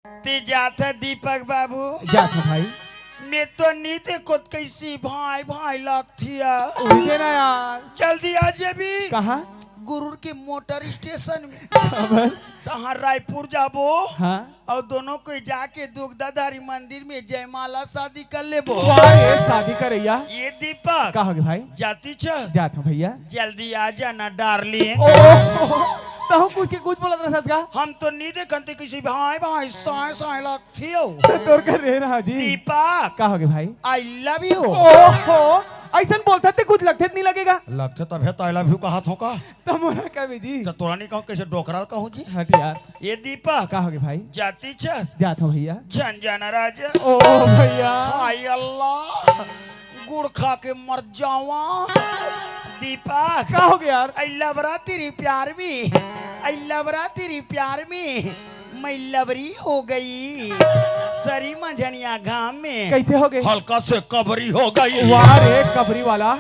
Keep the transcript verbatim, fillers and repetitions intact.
ते जात ह दीपक बाबू? जात हंव भाई। मैं तो नी देखों त कइसे भाई भाई लगथे या। उही दे ना यार। जल्दी आ जाबे। कहाँ? गुरुर के मोटर स्टेशन में। खबर? तहाँ रायपुर जाबो। हाँ। अउ दोनों कोई जाके दुगदाधारी मंदिर में जयमाला शादी कर लेबो। वाह रे, शादी करइया। ये दीपक। का होगे भाई? जाती छ? जात हंव भैया। जल्दी आ जाना डार्लिंग। ओह, तहूँ कुछ के कुछ बोलत रहत का? हम तो नी देखन ते कइसे भाई भाई साय साय लगथे यो। तो तोर कर रे रहा जी। दीपक। का होगे भाई? I love you। ओहो, अइसन बोलथस ते कुछ लगथे त नी लगेगा। लगथे तभे त I love you कहत हंव का? त मोला कबे जी। त तोला नी कहूँ, कइसे डोकरा ल कहूँ जी? हट यार। ये दीपक। का होगे भाई? जाती छस? जात हंव भैया। झन जाना राजा। ओ भैया। हाय अल्लाह, गुड़ खा के मर जावा। दीपक। का होगे यार? I love रहा तेरे प्यार में, I love रहा तेरे प्यार में, मैं लबरी हो गई सरी मंझनिया घाम में। कइसे होगे? हल्का से कबरी हो गई। वाह रे कबरी वाला।